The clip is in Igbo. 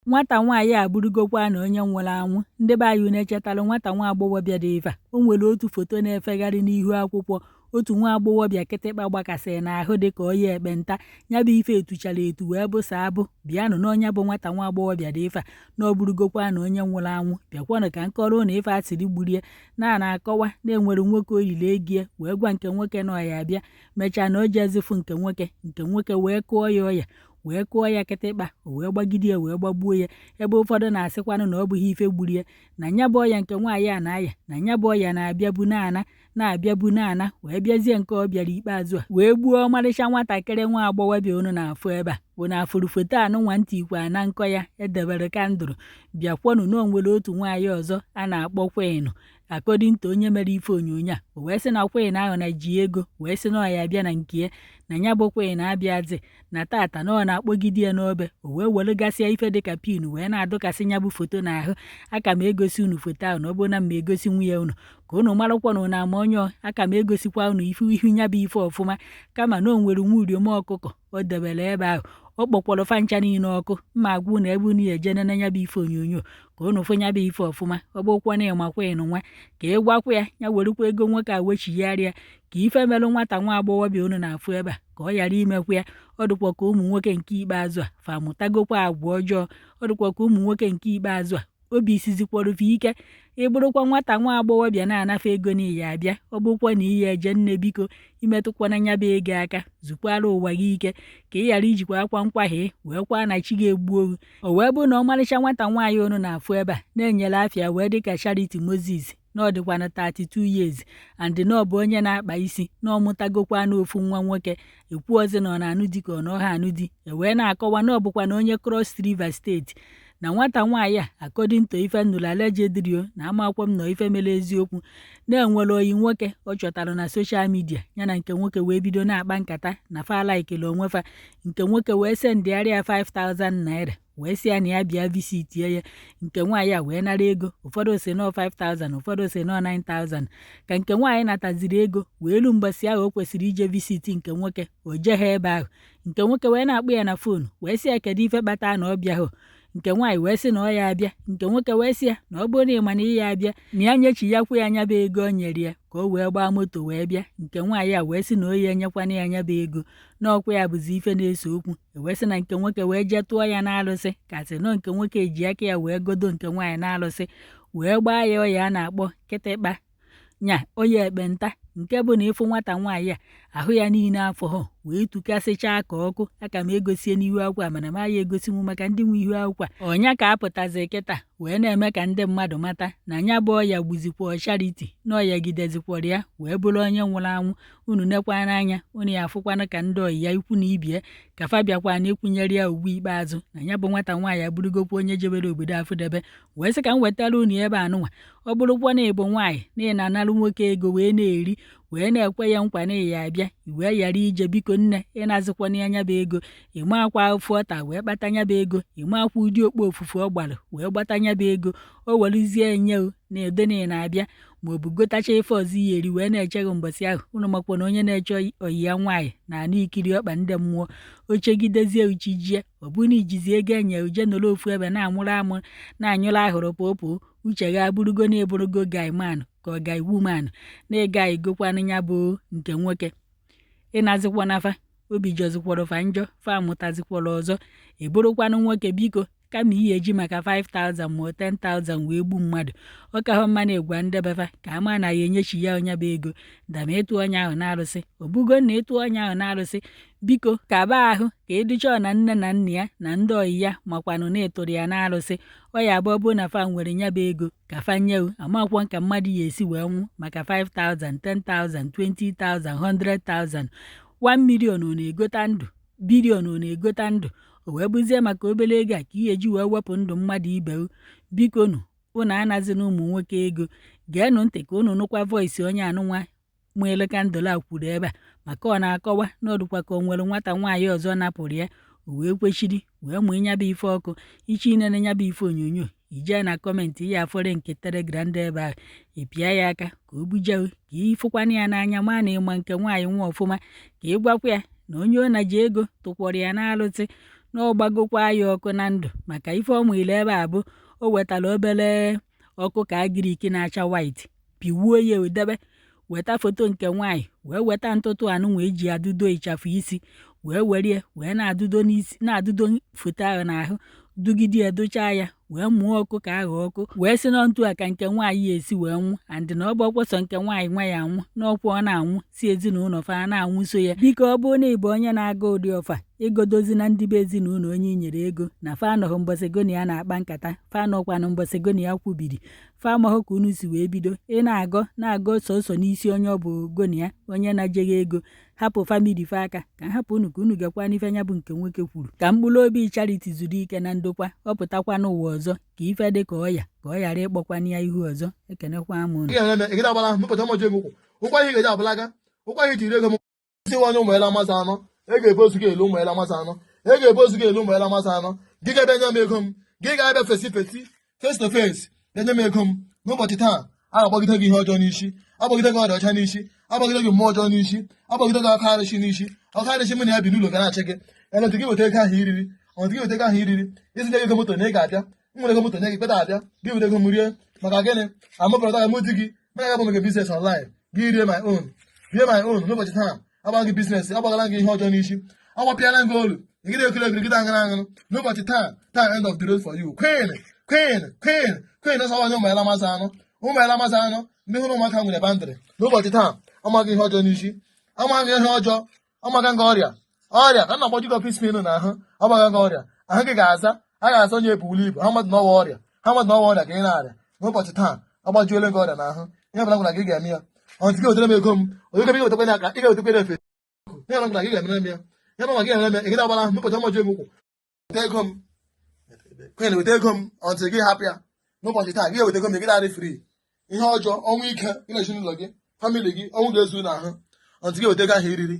Nwata nwaanyị a abụrụgokwa na onye nwụrụ anwụ. Ndị be anyị, unu echetara nwata nwa agbọghọbịa dị ife a? O nwere otu foto na-efegharị n'ihu akwụkwọ, otu nwa agbọghọbịa kịtịkpa gbakasịrị n'ahụ dị ka onye ekpenta. Ya bụ ife etuchara etu wee bụsa abụ. Bịanụ n'ọnya bụ nwata nwa agbọghọbịa dị ife a na ọ bụrụgokwa na onye nwụrụ anwụ. Bịakwanụ ka nkọrọ ụnụ ife asịrị gburie na na-akọwa na enwere nwoke o yiri ego wee gwa nke nwoke na ọ ya abịa mechaa na o jezifu nke nwoke, nke nwoke wee kụọ ya ọya, wee kụọ ya kịtịkpa, o wee gbagide ya wee gbagbuo ya. Ebe ụfọdụ na-asịkwanụ na ọ bụghị ife gburu ya, na nya bụ ọya nke nwaanyị a na-aya, na nya bụ ọya na-abịabu na-ana, na-abịabu na-ana, wee bịazie nke ọ bịara ikpeazụ a wee gbuo ọmarịcha nwatakịrị nwa agbọghọbịa unu na-afụ ebe a. Bụ na afụrụ foto anụnwa ntị ikwe na nkọ ya edebere candle. Bịakwanụ na o nwere otu nwaanyị ọzọ a na-akpọ Queen. According to onye mere ife onyonyo a, o wee sị na Queen ahụ na ji ego wee sị na ọ ya abịa na nke ya, na ya bụ Queen abịazi na tata, na ọ na-akpọgide ya n'obe. O wee weregasịa ife dịka pin wee na-adụkasị ya bụ foto n'ahụ. Aka m egosi unu foto ahụ, na ọ bụrụ na m egosi nwunye unu ka unu marakwa na unu ama onye. Aka m egosikwa unu ife ihu ya bụ ife ọfụma, kama na o nwere nwa uriom ọkụkọ o debere ebe ahụ, ọ kpọkwara fa ncha niile ọkụ. Mma agwa unu ebe unu ya eje nene ya bụ ife onyonyo ka unu fụ ya bụ ife ọfụma. Ọ bụrụkwa na ịma Queen nwa, ka ị gwakwa ya ya werekwa ego nwoke a wechigharịa, ka ife merụ nwata nwa agbọghọbịa unu na-afụ ebe a ka ọ ghara imekwa ya. Ọ dịkwa ka ụmụ nwoke nke ikpeazụ a fa mụtagokwa agwa ọjọọ. Ọ dịkwa ka ụmụ nwoke nke ikpeazụ a obi sizikwarụ ike. Ị bụrụkwa nwata nwa agbọghọbịa na-anafe ego n'iyi abịa, ọ bụrụkwa na iyi eje, nne, biko imetụkwana nya bụ ego aka. Zukwara ụwa gị ike ka ị ghara ijikwa akwa nkwahie wee kwa na chi ga-egbu ohu. O wee bụ na ọmarịcha nwata nwaanyị unu na-afụ ebe a na-enyere afịa wee dịka Charity Moses, na ọ dịkwana 32 years and na ọ bụ onye na-akpa isi, na ọ mụtagokwa n'ofu nwa nwoke. Ekwuozi na ọ na-anụ di ka ọ na ọha anụ di. E wee na-akọwa na ọ bụkwa na onye Cross River State, na nwata nwaanyị a, according to ife nnụrụ allegedly o, na amakwa m na ife mere eziokwu, na-enwere oyi nwoke ọ chọtara na social media. Ya na nke nwoke wee bido na-akpa nkata na fa laikili onwe fa. Nke nwoke wee sendịarịa 5000 naira wee sị ya na ya bịa visitie ya. Nke nwaanyị a wee nara ego. Ụfọdụ si nọ 5000, ụfọdụ si nọ 9000. Ka nke nwaanyị nataziri ego wee lu mbọsị ahụ o kwesịrị ije visit nke nwoke, o jegha ebe ahụ. Nke nwoke wee na-akpọ ya na phone wee sị ya kedu ife kpata na ọ bịahụ. Nke nwaanyị wee sị na ọ ya abịa. Nke nwoke wee sị ya na ọ bụrụ na ị ma na ị ya abịa, na ya nyechi ya kwụ ya anya bụ ego o nyere ya ka o wee gbaa moto wee bịa. Nke nwaanyị a wee sị na o ya enyekwana ya anya bụ ego, na ọkwa ya bụzi ife na-ese okwu. E wee sị na nke nwoke wee jee tụọ ya n'alụsị, ka sị nọ nke nwoke ji aka ya wee godo nke nwaanyị n'alụsị wee gbaa ya ọya a na-akpọ kịtịkpa, nya ọya ekpenta, nke bụ na ịfụ nwata nwaanyị a, ahụ ya niile afọ hụ wee tukasịchaa ka ọkụ. Aka m egosie n'ihu akwụkwọ a, mana m aya egosinwu maka ndị nwe ihu akwụkwọ a. Ọnya ka apụtazi kịta wee na-eme ka ndị mmadụ mata na nya bụ ọya gbuzikwa Charity, na ọya gidezikwara ya wee bụrụ onye nwụrụ anwụ. Unu nekwa n'anya, unu ya afụkwanụ ka ndị ọyị ya, ikwu na ibie, ka fa bịakwa na ekwunyere ya ugwu ikpeazụ, na ya bụ nwata nwaanyị abụrụgokwa onye jebere obodo afụdebe. Wee sị ka m wetara unu ebe anụnwa. Ọ bụrụkwa na ị bụ nwaanyị na ị na-analụ nwoke ego wee na-eri, wee na-ekwe ya nkwa na ị ya abịa, i wee ghara ije, biko nne, ịnazikwana ya nya bụ ego. Ịma akwa afụ ọta wee kpata nya bụ ego, ịma akwa ụdị okpo ofufu ọ gbara wee gbata nya bụ ego, o werezie nye na ede na ị na-abịa, ma ọ bụ gotacha ife ọzọ ihe eri wee na-eche gị mbọsị ahụ. Unu makwa na onye na-eche oyi ya nwaanyị na anụ ikiri ọkpa ndị mmụọ, o chegidezie uchi jie. Ọ bụrụ na ijizi ego enye uje nọrọ ofu ebe na-amụrụ amụ, na-anyụrụ ahụrụ pụpụ, uche gị abụrụgo na ịbụrụgo guy man ka ọ guy woman, na ịga egokwanụ ya bụ nke nwoke, ịnazikwa obi jọzikwara fa njọ, fa amụtazikwara ọzọ. Ị bụrụkwanụ nwoke, biko, kama ihe eji maka 5000 ma ọ 10,000 wee gbu mmadụ, ọ ka hụ mma na ịgwa ndebefa ka ama na ya enyechi ya onye bụ ego dama ịtụ onye ahụ na-arụsị. Ọ bụgo na ịtụ onye ahụ na-arụsị, biko kaba ahụ ka ịdịchọ na nne na nna ya na ndị ọyị ya makwanụ na ịtụrụ ya na-arụsị. Ọ ya abụọ bụ na fa nwere ya bụ ego ka fa nyewu. Amakwa ka mmadụ ya esi wee nwụ maka 5000, 10,000, 20,000, 100,000, 1 million. Ọ na-egota ndụ billion, ọ na-egota ndụ. O wee bụzie maka obere ego a ka ihe eji wee wepụ ndụ mmadụ ibe. Biko nụ, unu anazina ụmụ nwoke ego. Geenụ ntị ka unu nụkwa voice onye anụnwa mwele candle a kwuru ebe a, maka ọ na-akọwa na ọ dịkwa ka o nwere nwata nwaanyị ọzọ napụrụ ya, o wee kwechiri wee mụ ya bụ ife ọkụ. Iche inene ya bụ ife onyonyo, ijee na comment ya afọrọ nke Telegram dị ebe ahụ, ị pịa ya aka ka o buje ka ịfụkwana ya n'anya, ma na ịma nke nwaanyị nwa ọfụma, ka ị gwakwa ya na onye ọ na ji ego tụkwara ya n'alụsị. Na ọ gbagokwa ya ọkụ na ndụ, maka ife ọ mụile ebe a bụ o wetara obere ọkụkọ agric na-acha white, piwuo ya, odebe, weta foto nke nwaanyị, wee weta ntụtụ anụnwa eji adụdo ịchafụ isi, wee were wee na-adụdo n'isi, na-adụdo foto ahụ n'ahụ, dugide ya, dụchaa ya, wee mụọ ọkụkọ ahụ ọkụ, wee sị na ntu a ka nke nwaanyị ya esi wee nwụ. And na ọ bụ ọkwọsọ nke nwaanyị nwa ya anwụ n'ọkwa, ọ na-anwụ si ezinụlọ fa na-anwụ so ya. Biko, ọ bụrụ na ị bụ onye na-aga ụdị ọfa, ịgodozi na ndị be ezinụlọ onye i nyere ego na fa anọghị mbọsị gona ya na-akpa nkata, fa anọkwanụ mbọsị gona ya kwubiri, fa amaghị ka unu si wee bido. Ị na-agọ na-agọ sọsọ n'isi onye ọ bụ gona ya, onye na-jeghị ego, hapụ family fa aka. Ka m hapụ unu ka unu gekwa n'ife nya bụ nke nwoke kwuru, ka mkpụrụ obi Charity zuru ike na ndokwa. Ọ pụtakwa n'ụwa ọzọ ka ife dị ka ọya, ka ọ ghara ịkpọkwana ya ihu ọzọ. Ekenekwa m unu. Ị ga-eme ị agbala mepụta mọjọ ego ụkwụ ụkwụ ahụ ị ga-eji abalaga ụkwụ ahụ ijiri ego m si onye ụmụ ela mmasị anọ e ga-ebu ozu gị elu ụmụ ela mmasị anọ e ga-ebu ozu gị elu ụmụ ela mmasị anọ. Gị ga-abịa nye m ego m, gị ga-abịa face face, face to face, bịa nye m ego m. N'ụbọchị taa, a ga-agbagide gị ihe ọjọọ n'isi, agbagide gị ọrịa ọcha n'isi, agbagide gị mmụọ ọjọọ n'isi, agbagide gị ọkụ arịsị n'isi. Ọkụ arịsị mụ na ya bi n'ụlọ ga na-achị gị. Eletụ gị weta ego ahụ iriri, ọtụ gị weta ego ahụ iriri. Isi nye gị ego moto na ị ga-abịa, m nwere ego moto nye gị, kpeta abịa, gị were ego m rie. Maka gịnị? Amụpụta gị mụ di gị mana ga bụ mege business online, gị rie my own, rie my own. N'ụbọchị taa, agba gị business, agbagala gị ihe ọjọọ n'isi, agbapịala gị olu gịde ekiri ekiri gịde aṅụrụ aṅụrụ. N'ụbọchị taa taa, end of the road for you. Queen, queen, queen, queen ọsọ nwanyị, ụmụ masị anụ, ụmụ masị anụ, ndị hụrụ ụmụaka nwere boundary. N'ụbọchị taa, amaghị ihe ọjọọ n'isi, amaghị ihe ọjọọ, amaghị gị ọrịa, ọrịa ka na agbaji gị ọfis pin n'ahụ, agbaghị gị ọrịa ahụ gị ga-aza a ga-asa onye ebuwulu ibu ha mmadụ n'ọwa ọrịa, ha mmadụ n'ọwa ọrịa ka ị na-arịa. N'ụbọchị taa, agbajuola gị ọrịa n'ahụ. Ihe ọbụla gwara gị ga-eme ya, ọntị gị wetara m ego m, onye gị wetakwa aka, ị ga-ewetakwa efe. Ihe ọbụla gwara gị ga-emere m ya, ihe ọbụla gị ga-emere m ya. Ị gị agbara mepụta mọjọ ego ụkwụ, weta ego m. Queen, weta ego m. Ọntị gị hapụ ya. N'ụbọchị taa, gị eweta ego m, gị darị free. Ihe ọjọọ, ọnwụ ike gị na ezinụlọ gị, family gị, ọnwụ ga-ezu n'ahụ. Ọntị gị weta ego ahụ iriri.